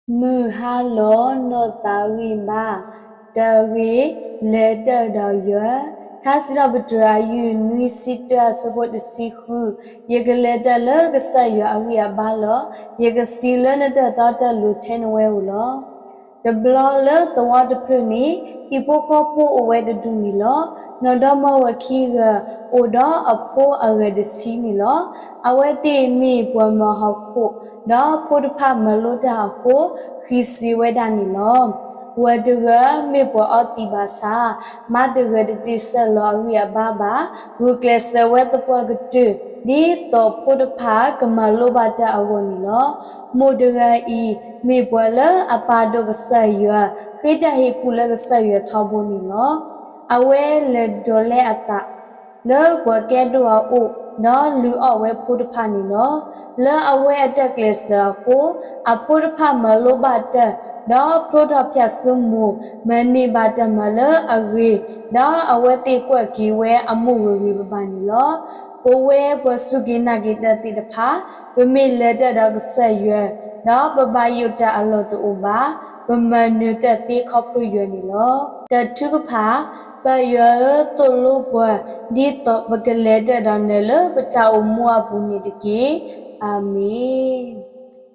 မုၢ်ဟါလီၤနီၢ်သးဂံၢ်ဘါ, တၢ်ဂ့ၢ်, လဲၤတၢ်ဒီးယွၤ, ထါစံးထီၣ်ပတြၢၤ အယုၢ်နွံဆံတၢအဆၢဖိတဆံဃု, ယကလဲၤတၢ်လၢကစၢ်ယွၤအဂံၢ်အဘါလီၤ. ယကစံးလၢနတၢ်တီတၢ်လိၤထဲနဝဲဧိၤလီၤ. တဘျီလၢသဝီတဖျၢၣ်န့ၣ် ဟံၣ်ဖိဃီဖိအိၣ်ဝဲတဒူၣ်န့ၣ်လီၤ. နီၢ်ဒီမါဝၤခံဂၤ အိၣ်ဒီးအဖိအဂၤတဆံန့ၣ်လီၤ. အဝဲသ့ၣ်မ့ၢ်ပှၤမၤဟီၣ်ခိၣ်, ဒီးဖိတဖၣ်မၤလိတၢ်အဃိ, ဃံးစ့ဝဲဒၣ်န့ၣ်လီၤ. ဝၤတဂၤမ့ၢ်ပှၤအီသံးဘၣ်ဆၣ်, မါတဂၤတတ့ၢ်ဆၢလီၤအဂံၢ်အဘါဘၣ်, ဂုာ်ကျဲးစၢးဝဲသပှၢ်ကတၢၢ် ဒ်သိးဖိတဖၣ်ကမၤလိဘၣ်တၢ်အဂီၢ်န့ၣ်လီၤ. မိၢ်တဂၤအံၤ မ့ၢ်ပှၤလၢအပာ်ဒိၣ်ကစၢ်ယွၤ, ဃ့တၢ်ဟ့ၣ်ကူၣ်လၢကစၢ်ယွၤထီဘိန့ၣ်လီၤ. အဝဲလဲၤဒိးလဲအသး လၢပှၤကဲဒိၣ်အအိၣ်, ဒီးလုၢ်အီၣ်ဝဲဖိတဖၣ်န့ၣ်လီၤ. လၢအဝဲအတၢ်ကျဲးစၢးအဃိ, အဖိတဖၣ်မၤလိဘၣ်တၢ်, ဒီးဖျိထီၣ်ဖၠၣ်စိမိၤ, မၤန့ၢ်ဘၣ်တၢ်မၤလၢအဂ့ၤ, ဒီးအဝဲသ့ၣ်ကွၢ်က့ၤဝဲအမိၢ်ဂ့ၤဂ့ၤဘၣ်ဘၣ်န့ၣ်လီၤ. ပဝဲပှၤစူၢ်က့ၤနာ်က့ၤတၢ်သ့ၣ်တဖၣ်, ပမ့ၢ်လဲၤတၢ်ဒီးကစၢ်ယွၤ, ဒီးပဘၣ်ယိၣ်တၢ်အလီၢ်တအိၣ်ဘၣ်, ပမၤနၢၤတၢ်သ့ခီဖျိယွၤန့ၣ်လီၤ. တၢ်ထုကဖၣ်, ပၢ်ယွၤဧၢ, သိၣ်လိပှၤ, ဒ်သိးပကလဲၤတၢ်ဒီးနၤလၢပတၢ်အိၣ်မူအပူၤန့ၣ်တက့ၢ်. အၤမ့ၣ်.